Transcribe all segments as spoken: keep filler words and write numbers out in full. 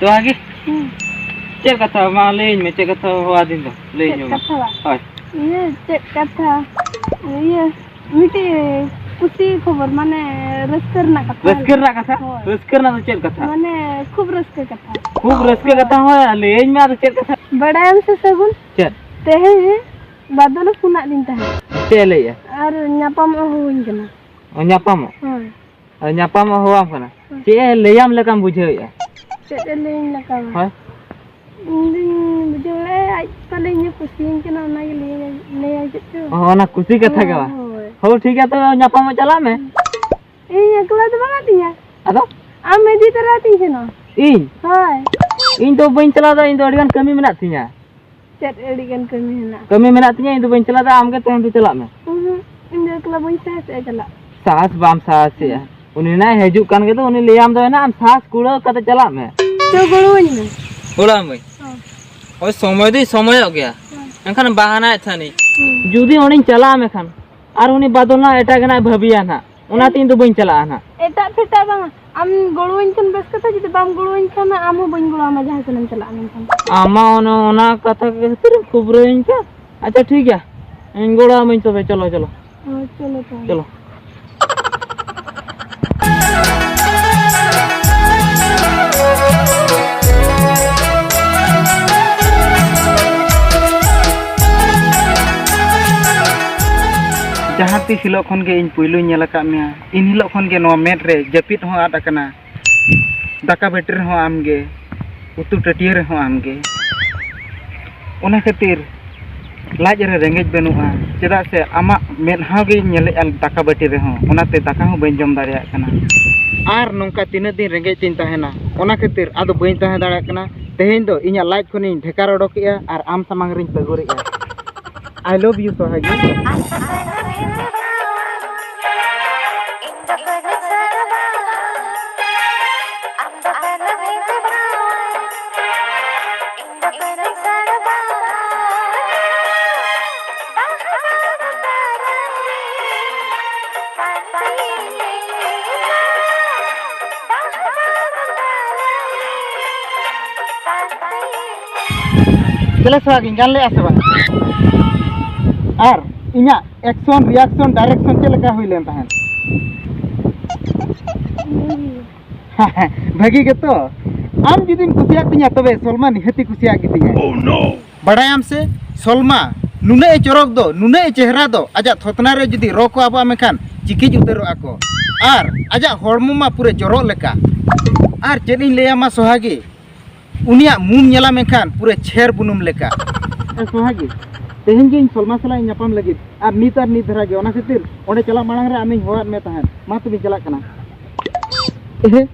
ᱱᱚᱣᱟ ᱜᱮ? ᱦᱩᱸ᱾ ᱪᱮᱫ ᱠᱟᱛᱷᱟ? ᱢᱟ ᱞᱟᱹᱭᱟᱹᱧ ᱢᱮ, ᱪᱮᱫ ᱠᱟᱛᱷᱟ ᱦᱚᱦᱚ ᱟᱹᱫᱤᱧ ᱫᱚ? ᱞᱟᱹᱭᱟᱹᱧ ᱪᱮᱫ ᱢᱮ ᱢᱟ᱾ ᱠᱟᱛᱷᱟ ᱵᱟ? ᱦᱳᱭ᱾ ᱤᱭᱟᱹ, ᱪᱮᱫ ᱠᱟᱛᱷᱟ? ᱤᱭᱟᱹ, ᱢᱤᱫᱴᱤᱡ ᱠᱩᱥᱤ ᱠᱷᱚᱵᱚᱨ, ᱢᱟᱱᱮ ᱨᱟᱹᱥᱠᱟᱹ ᱨᱮᱱᱟᱜ ᱠᱟᱛᱷᱟ᱾ ᱨᱟᱹᱥᱠᱟᱹ ᱨᱮᱱᱟᱜ ᱠᱟᱛᱷᱟ? ᱦᱳᱭ᱾ ᱨᱟᱹᱥᱠᱟᱹ ᱨᱮᱱᱟᱜ ᱫᱚ ᱪᱮᱫ ᱠᱟᱛᱷᱟ? ᱢᱟᱱᱮ ᱠᱷᱩᱵ ᱨᱟᱹᱥᱠᱟᱹ ᱠᱟᱛᱷᱟ᱾ ᱠᱷᱩᱵ ᱨᱟᱹᱥᱠᱟᱹ ᱦᱳᱭ᱾ ᱠᱟᱛᱷᱟ ᱦᱚᱸ ᱞᱟᱹᱭᱟᱹᱧ ᱢᱮ, ᱟᱫᱚ ᱪᱮᱫ ᱠᱟᱛᱷᱟ? ᱵᱟᱲᱟᱭᱟᱢ ᱥᱮ ᱥᱟᱹᱜᱩᱱ? ᱪᱮᱫ? ᱛᱮᱦᱮᱧ ᱵᱟᱫᱚᱞᱮ ᱯᱷᱳᱱᱟᱫ ᱞᱤᱧ ᱛᱟᱦᱮᱸᱫ᱾ ᱪᱮᱫ ᱮ ᱞᱟᱹᱭᱮᱜᱼᱟ? ᱟᱨ ᱧᱟᱯᱟᱢᱚᱜ ᱦᱚᱦᱚᱣᱟᱹᱧ ᱠᱟᱱᱟ᱾ ᱚ, ᱧᱟᱯᱟᱢᱚᱜ? ᱦᱳᱭ᱾ ᱟᱨ ᱧᱟᱯᱟᱢᱚᱜ ᱦᱚᱦᱚᱣᱟᱢ ᱠᱟᱱᱟ? ᱦᱳᱭ᱾ ᱪᱮᱫ ᱮ ᱞᱟᱹᱭᱟᱢ ᱞᱮᱠᱟᱢ ᱵᱩᱡᱷᱟᱹᱣᱮᱫᱼᱟ? ᱪᱮᱫ ᱮ ᱞᱟᱹᱭᱟᱹᱧ ᱞᱮᱠᱟ ᱵᱟᱝ? ᱦᱳᱭ᱾ ᱤᱧ ᱫᱩᱧ ᱵᱩᱡᱷᱟᱹᱣ ᱞᱮᱫᱼᱟ, ᱟᱡ ᱯᱟᱞᱮ ᱤᱧᱮ ᱠᱩᱥᱤᱭᱟᱹᱧ ᱠᱟᱱᱟ, ᱚᱱᱟᱜᱮ ᱞᱟᱹᱭᱟᱭ, ᱞᱟᱹᱭᱟᱭ ᱪᱮᱫ ᱪᱚ᱾ ᱚ, ᱚᱱᱟ ᱠᱩᱥᱤ ᱠᱟᱛᱷᱟ ᱜᱮ ᱵᱟᱝ? ᱦᱳᱭ᱾ ᱦᱳᱭ, ᱴᱷᱤᱠ ᱜᱮᱭᱟ, ᱛᱚᱵᱮ ᱧᱟᱯᱟᱢᱚᱜ ᱪᱟᱞᱟᱜ ᱢᱮ᱾ ᱤᱧ ᱮᱠᱞᱟ ᱫᱚ ᱵᱟᱝ ᱟᱹᱛᱤᱧᱟ᱾ ᱟᱫᱚ? ᱟᱢ ᱤᱫᱤ ᱛᱚᱨᱟ ᱟᱹᱛᱤᱧ ᱥᱮᱱᱚᱜ᱾ ᱤᱧ? ᱦᱳᱭ᱾ ᱤᱧ ᱫᱚ ᱵᱟᱹᱧ ᱪᱟᱞᱟᱣ ᱫᱟᱲᱮᱭᱟᱜᱼᱟ, ᱤᱧ ᱫᱚ ᱟᱹᱰᱤ ᱜᱟᱱ ᱠᱟᱹᱢᱤ ᱢᱮᱱᱟᱜ ᱛᱤᱧᱟ᱾ ᱪᱮᱫ ᱟᱹᱰᱤ ᱜᱟᱱ ᱠᱟᱹᱢᱤ ᱦᱮᱱᱟᱜᱼᱟ? ᱠᱟᱹᱢᱤ ᱢᱮᱱᱟᱜ ᱛᱤᱧᱟ, ᱤᱧ ᱫᱚ ᱵᱟᱹᱧ ᱪᱟᱞᱟᱜᱼᱟ, ᱟᱢ ᱜᱮ ᱛᱮᱦᱮᱧ ᱫᱚ ᱪᱟᱞᱟᱜ ᱢᱮ᱾ ᱩᱸᱦᱩᱸ, ᱤᱧ ᱫᱚ ᱮᱠᱞᱟ ᱵᱟᱹᱧ ᱥᱟᱦᱟᱥᱮᱜᱼᱟ ᱪᱟᱞᱟᱜ᱾ ᱥᱟᱦᱟᱥ ᱵᱟᱢ ᱥᱟᱦᱟᱥᱮᱜᱼᱟ? ᱩᱱᱤ ᱱᱟᱭ ᱦᱤᱡᱩᱜ ᱠᱟᱱ ᱜᱮᱫᱚ, ᱩᱱᱤ ᱞᱟᱹᱭᱟᱢ ᱫᱚ ᱦᱮᱱᱟᱜ, ᱟᱢ ᱥᱟᱦᱟᱥ ᱠᱩᱲᱟᱹᱣ ᱠᱟᱛᱮ ᱪᱟᱞᱟᱜ ᱢᱮ᱾ ᱛᱚ, ᱜᱚᱲᱚᱣᱟᱹᱧ ᱢᱮ᱾ ᱜᱚᱲᱚᱣᱟᱢ ᱢᱟᱹᱧ᱾ ᱦᱚᱸ᱾ ᱦᱳᱭ, ᱥᱚᱢᱚᱭ ᱫᱚᱧ ᱥᱚᱢᱚᱭᱚᱜ ᱜᱮᱭᱟ, ᱦᱚᱸ᱾ ᱮᱱᱠᱷᱟᱱ ᱵᱟᱦᱟᱱᱟᱭᱮᱫ ᱛᱟᱦᱮᱱᱤᱧ᱾ ᱦᱩᱸ᱾ ᱡᱩᱫᱤ ᱚᱸᱰᱮᱧ ᱪᱟᱞᱟᱜᱼᱟ, ᱢᱮᱱᱠᱷᱟᱱ ᱟᱨ ᱩᱱᱤ ᱵᱟᱫᱚᱞ ᱱᱟᱜ ᱮᱴᱟᱜ ᱜᱮ ᱱᱟᱜ ᱵᱷᱟᱹᱵᱤᱭᱟ ᱱᱟᱜ, ᱚᱱᱟᱛᱮ ᱤᱧ ᱫᱚ ᱵᱟᱹᱧ ᱪᱟᱞᱟᱜᱼᱟ ᱱᱟᱜ᱾ ᱮᱴᱟᱜ ᱯᱷᱮᱴᱟᱜ ᱵᱟᱝ, ᱟᱢ ᱜᱚᱲᱚᱣᱟᱹᱧ ᱠᱷᱟᱱ ᱵᱮᱥ ᱠᱟᱛᱷᱟ, ᱡᱩᱫᱤ ᱵᱟᱢ ᱜᱚᱲᱚᱣᱟᱹᱧ ᱠᱷᱟᱱ ᱟᱢ ᱦᱚᱸ ᱵᱟᱹᱧ ᱜᱚᱲᱚᱣᱟᱢᱟ ᱡᱟᱦᱟᱸ ᱥᱮᱱᱮᱢ ᱪᱟᱞᱟᱜᱼᱟ ᱢᱮᱱᱠᱷᱟᱱ᱾ ᱟᱢ ᱢᱟ ᱚᱱᱟ, ᱚᱱᱟ ᱠᱟᱛᱷᱟ ᱠᱷᱟᱹᱛᱤᱨ ᱮᱢ ᱠᱷᱩᱵᱽᱨᱟᱹᱭᱟᱹᱧ ᱠᱟᱱ᱾ ᱟᱪᱪᱷᱟ, ᱴᱷᱤᱠ ᱜᱮᱭᱟ, ᱤᱧ ᱜᱚᱲᱚᱣᱟᱢᱟᱹᱧ ᱛᱚᱵᱮ, ᱪᱚᱞᱚ, ᱪᱚᱞᱚ᱾ ᱦᱳᱭ, ᱪᱚᱞᱚ ᱛᱟᱦᱚᱞᱮ᱾ ᱪᱚᱞᱚ᱾ ᱡᱟᱦᱟᱸ ᱛᱤᱥ ᱦᱤᱞᱳᱜ ᱠᱷᱚᱱ ᱜᱮ ᱤᱧ ᱯᱩᱭᱞᱩᱧ ᱧᱮᱞ ᱟᱠᱟᱫ ᱢᱮᱭᱟ, ᱤᱱ ᱦᱤᱞᱳᱜ ᱠᱷᱚᱱ ᱜᱮ ᱱᱚᱣᱟ ᱢᱮᱫ ᱨᱮ ᱡᱟᱹᱯᱤᱫ ᱦᱚᱸ ᱟᱫ ᱟᱠᱟᱱᱟ᱾ ᱫᱟᱠᱟ ᱵᱟᱹᱴᱤ ᱨᱮᱦᱚᱸ ᱟᱢ ᱜᱮ, ᱩᱛᱩ ᱴᱟᱹᱴᱭᱟᱹ ᱨᱮᱦᱚᱸ ᱟᱢ ᱜᱮ᱾ ᱚᱱᱟ ᱠᱷᱟᱹᱛᱤᱨ ᱞᱟᱡ ᱨᱮ ᱨᱮᱸᱜᱮᱡ ᱵᱟᱹᱱᱩᱜᱼᱟ, ᱪᱮᱫᱟᱜ ᱥᱮ ᱟᱢᱟᱜ ᱢᱮᱫᱦᱟ ᱜᱤᱧ ᱧᱮᱞᱮᱫᱼᱟ ᱫᱟᱠᱟ ᱵᱟᱹᱴᱤ ᱨᱮᱦᱚᱸ, ᱚᱱᱟᱛᱮ ᱫᱟᱠᱟ ᱦᱚᱸ ᱵᱟᱹᱧ ᱡᱚᱢ ᱫᱟᱲᱮᱭᱟᱜ ᱠᱟᱱᱟ᱾ ᱟᱨ ᱱᱚᱝᱠᱟ ᱛᱤᱱᱟᱹᱜ ᱫᱤᱱ ᱨᱮᱸᱜᱮᱡ ᱛᱤᱧ ᱛᱟᱦᱮᱱᱟ? ᱚᱱᱟ ᱠᱷᱟᱹᱛᱤᱨ ᱟᱫᱚ ᱵᱟᱹᱧ ᱛᱟᱦᱮᱸ ᱫᱟᱲᱮᱭᱟᱜ ᱠᱟᱱᱟ᱾ ᱛᱮᱦᱮᱧ ᱫᱚ ᱤᱧᱟᱹᱜ ᱞᱟᱡ ᱠᱷᱚᱱᱤᱧ ᱰᱷᱮᱠᱟᱨ ᱚᱰᱚᱠᱮᱜᱼᱟ ᱟᱨ ᱟᱢ ᱥᱟᱢᱟᱝ ᱨᱤᱧ ᱯᱟᱹᱜᱩᱨᱮᱜᱼᱟ᱾ I love you, ᱥᱚᱦᱟᱜᱤ᱾ ᱪᱮᱞᱮ ᱥᱚᱦᱟᱜᱤᱧ ᱜᱟᱱ ᱞᱮᱜᱼᱟ ᱥᱮ ᱵᱟᱝ? ᱟᱨ ᱤᱧᱟᱹᱜ action, reaction, direction ᱪᱮᱫ ᱞᱮᱠᱟ ᱦᱩᱭ ᱞᱮᱱ ᱛᱟᱦᱮᱸᱫ? ᱵᱷᱟᱹᱜᱤ ᱜᱮᱛᱚ? ᱟᱢ ᱡᱩᱫᱤᱢ ᱠᱩᱥᱤᱭᱟᱜ ᱛᱤᱧᱟ, ᱛᱚᱵᱮ ᱥᱚᱞᱢᱟ ᱱᱤᱦᱟᱹᱛᱤ ᱠᱩᱥᱤᱭᱟᱜ ᱜᱮᱛᱤᱧᱟ᱾ ᱵᱟᱲᱟᱭᱟᱢ ᱥᱮ, ᱥᱚᱞᱢᱟ ᱱᱩᱱᱟᱹᱜ ᱮ ᱪᱚᱨᱚᱠ ᱫᱚ, ᱱᱩᱱᱟᱹᱜ ᱮ ᱪᱮᱦᱨᱟ ᱫᱚ, ᱟᱡᱟᱜ ᱛᱷᱚᱛᱱᱟ ᱨᱮ ᱡᱩᱫᱤ ᱨᱚ ᱠᱚ ᱟᱵᱚᱜᱼᱟ, ᱢᱮᱱᱠᱷᱟᱱ ᱪᱤᱠᱤᱡ ᱩᱛᱟᱹᱨᱚᱜᱼᱟ ᱠᱚ᱾ ᱟᱨ ᱟᱡᱟᱜ ᱦᱚᱲᱢᱚ ᱢᱟ ᱯᱩᱨᱟᱹ ᱡᱚᱨᱚᱜ ᱞᱮᱠᱟ᱾ ᱟᱨ ᱪᱮᱫ ᱤᱧ ᱞᱟᱹᱭᱟᱢᱟ ᱥᱚᱦᱟᱜᱤ, ᱩᱱᱤᱭᱟᱜ ᱢᱩᱢ ᱧᱮᱞᱟᱢ ᱮᱱᱠᱷᱟᱱ ᱯᱩᱨᱟᱹ ᱪᱷᱮᱨ ᱵᱩᱱᱩᱢ ᱞᱮᱠᱟ᱾ ᱮ ᱥᱚᱦᱟᱜᱤ, ᱛᱮᱦᱮᱧ ᱜᱮ ᱤᱧ ᱥᱚᱞᱢᱟ ᱥᱟᱞᱟᱜ ᱤᱧ ᱧᱟᱯᱟᱢ ᱞᱟᱹᱜᱤᱫ, ᱟᱨ ᱱᱤᱛ ᱟᱨ ᱱᱤᱛ ᱫᱷᱟᱨᱟ ᱜᱮ᱾ ᱚᱱᱟ ᱠᱷᱟᱹᱛᱤᱨ ᱚᱸᱰᱮ ᱪᱟᱞᱟᱜ ᱢᱟᱲᱟᱝ ᱨᱮ ᱟᱢᱤᱧ ᱦᱚᱦᱚᱣᱟᱫ ᱢᱮ ᱛᱟᱦᱮᱸᱫ᱾ ᱢᱟ ᱛᱚᱵᱮᱧ ᱪᱟᱞᱟᱜ ᱠᱟᱱᱟ᱾ ᱮᱦᱮ᱾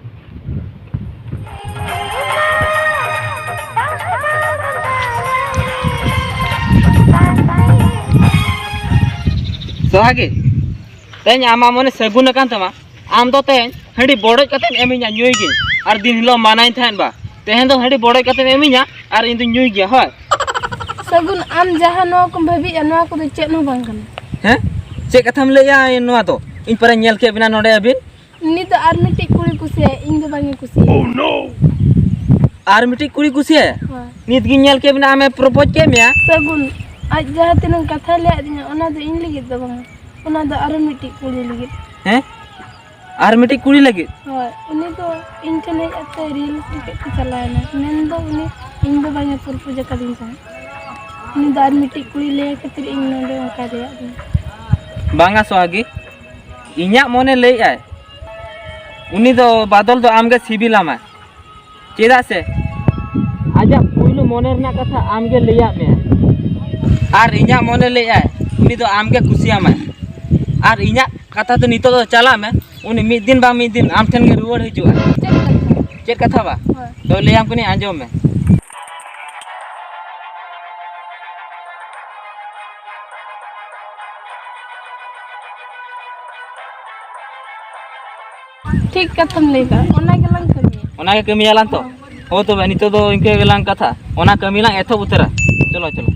ᱥᱚᱦᱟᱜᱤ, ᱛᱮᱦᱮᱧ ᱟᱢᱟᱜ ᱢᱚᱱᱮ ᱥᱟᱹᱜᱩᱱ ᱟᱠᱟᱱ ᱛᱟᱢᱟ, ᱟᱢ ᱫᱚ ᱛᱮᱦᱮᱧ ᱦᱟᱺᱰᱤ ᱵᱚᱰᱚᱡ ᱠᱟᱛᱮᱢ ᱮᱢᱤᱧᱟ, ᱧᱩᱭ ᱜᱤᱧ᱾ ᱟᱨ ᱫᱤᱱ ᱦᱤᱞᱳᱜ ᱢᱟᱱᱟᱧ ᱛᱟᱦᱮᱸᱫ ᱵᱟ, ᱛᱮᱦᱮᱧ ᱫᱚ ᱦᱟᱺᱰᱤ ᱵᱚᱰᱚᱡ ᱠᱟᱛᱮᱢ ᱮᱢᱤᱧᱟ ᱟᱨ ᱤᱧ ᱫᱚᱧ ᱧᱩᱭ ᱜᱮᱭᱟ, ᱦᱳᱭ᱾ ᱥᱟᱹᱜᱩᱱ, ᱟᱢ ᱡᱟᱦᱟᱸ ᱱᱚᱣᱟ ᱠᱚᱢ ᱵᱷᱟᱹᱵᱤᱭᱮᱫᱼᱟ, ᱱᱚᱣᱟ ᱠᱚᱫᱚ ᱪᱮᱫ ᱦᱚᱸ ᱵᱟᱝ ᱠᱟᱱᱟ᱾ ᱦᱮᱸ? ᱪᱮᱫ ᱠᱟᱛᱷᱟᱢ ᱞᱟᱹᱭᱮᱜᱼᱟ ᱱᱚᱣᱟ ᱫᱚ? ᱤᱧ ᱯᱟᱨᱟᱧ ᱧᱮᱞ ᱠᱮᱫ ᱵᱤᱱᱟ ᱱᱚᱰᱮ ᱟᱹᱵᱤᱱ᱾ ᱩᱱᱤ ᱫᱚ ᱟᱨ ᱢᱤᱫᱴᱤᱡ ᱠᱩᱲᱤ ᱠᱩᱥᱤᱭᱟᱭ, ᱤᱧ ᱫᱚ ᱵᱟᱝ ᱮ ᱠᱩᱥᱤᱭᱟᱭ᱾ ᱟᱨ ᱢᱤᱫᱴᱤᱡ ᱠᱩᱲᱤ ᱠᱩᱥᱤᱭᱟᱭ? ᱦᱳᱭ᱾ ᱱᱤᱛ ᱜᱤᱧ ᱧᱮᱞ ᱠᱮᱫ ᱵᱤᱱᱟ, ᱟᱢᱮ propose ᱠᱮᱫ ᱢᱮᱭᱟ᱾ ᱥᱟᱹᱜᱩᱱ, ᱟᱡ ᱡᱟᱦᱟᱸ ᱛᱤᱱᱟᱹᱜ ᱠᱟᱛᱷᱟᱭ ᱞᱟᱹᱭᱟᱫᱤᱧᱟ, ᱚᱱᱟ ᱫᱚ ᱤᱧ ᱞᱟᱹᱜᱤᱫ ᱫᱚ ᱵᱟᱝᱟ, ᱚᱱᱟ ᱫᱚ ᱟᱨᱚ ᱢᱤᱫᱴᱤᱡ ᱠᱩᱲᱤ ᱞᱟᱹᱜᱤᱫ᱾ ᱦᱮᱸ? ᱟᱨ ᱢᱤᱫᱴᱤᱡ ᱠᱩᱲᱤ ᱞᱟᱹᱜᱤᱫ? ᱦᱳᱭ, ᱩᱱᱤ ᱫᱚ ᱤᱧ ᱴᱷᱮᱱ ᱦᱮᱡ ᱠᱟᱛᱮ reels ᱠᱟᱛᱮ ᱪᱟᱞᱟᱣᱮᱱᱟ᱾ ᱢᱮᱱᱫᱚ ᱩᱱᱤ ᱤᱧ ᱫᱚ ᱵᱟᱝ ᱮ propose ᱟᱠᱟᱫᱤᱧ ᱛᱟᱦᱮᱸᱫ᱾ ᱩᱱᱤ ᱫᱚ ᱟᱨ ᱢᱤᱫᱴᱤᱡ ᱠᱩᱲᱤ ᱞᱟᱹᱭ ᱠᱷᱟᱹᱛᱤᱨ ᱤᱧ ᱱᱚᱰᱮ ᱚᱱᱠᱟᱭ ᱞᱟᱹᱭᱟᱫᱤᱧᱟ᱾ ᱵᱟᱝᱟ ᱥᱚᱦᱟᱜᱤ, ᱤᱧᱟᱹᱜ ᱢᱚᱱᱮ ᱞᱟᱹᱭᱮᱫᱼᱟᱭ, ᱩᱱᱤ ᱫᱚ ᱵᱟᱫᱚᱞ ᱫᱚ ᱟᱢᱜᱮ ᱥᱤᱵᱤᱞᱟᱢᱟᱭ᱾ ᱪᱮᱫᱟᱜ ᱥᱮ ᱟᱡᱟᱜ ᱯᱩᱭᱞᱩ ᱢᱚᱱᱮ ᱨᱮᱱᱟᱜ ᱠᱟᱛᱷᱟ ᱟᱢᱜᱮ ᱞᱟᱹᱭᱟᱫ ᱢᱮᱭᱟ᱾ ᱟᱨ ᱤᱧᱟᱹᱜ ᱢᱚᱱᱮ ᱞᱟᱹᱭᱮᱫᱼᱟᱭ, ᱩᱱᱤ ᱫᱚ ᱟᱢᱜᱮ ᱠᱩᱥᱤᱭᱟᱢᱟᱭ᱾ ᱟᱨ ᱤᱧᱟᱹᱜ ᱠᱟᱛᱷᱟ ᱫᱚ ᱱᱤᱛᱚᱜ ᱫᱚ ᱪᱟᱞᱟᱜ ᱢᱮ, ᱩᱱᱤ ᱢᱤᱫ ᱫᱤᱱ ᱵᱟᱝ ᱢᱤᱫ ᱫᱤᱱ ᱟᱢ ᱴᱷᱮᱱ ᱜᱮ ᱨᱩᱣᱟᱹᱲ ᱦᱤᱡᱩᱜᱼᱟ᱾ ᱪᱮᱫ ᱠᱟᱛᱷᱟ? ᱪᱮᱫ ᱠᱟᱛᱷᱟ ᱵᱟ? ᱦᱳᱭ᱾ ᱛᱚ ᱞᱟᱹᱭᱟᱢ ᱠᱟᱹᱱᱟᱹᱧ, ᱟᱸᱡᱚᱢ ᱢᱮ᱾ ᱴᱷᱤᱠ ᱠᱟᱛᱷᱟᱢ ᱞᱟᱹᱭ ᱠᱟᱜᱼᱟ, ᱚᱱᱟ ᱜᱮᱞᱟᱝ ᱠᱟᱹᱢᱤᱭᱟ᱾ ᱚᱱᱟ ᱜᱮ ᱠᱟᱹᱢᱤᱭᱟᱞᱟᱝ ᱛᱚ? ᱦᱳᱭ᱾ ᱦᱳᱭ ᱛᱚᱵᱮ, ᱱᱤᱛᱚᱜ ᱫᱚ ᱤᱱᱠᱟᱹ ᱜᱮᱞᱟᱝ ᱠᱟᱛᱷᱟ, ᱚᱱᱟ ᱠᱟᱹᱢᱤ ᱞᱟᱝ ᱮᱛᱚᱦᱚᱵ ᱩᱛᱟᱹᱨᱟ᱾ ᱪᱚᱞᱚ, ᱪᱚᱞᱚ᱾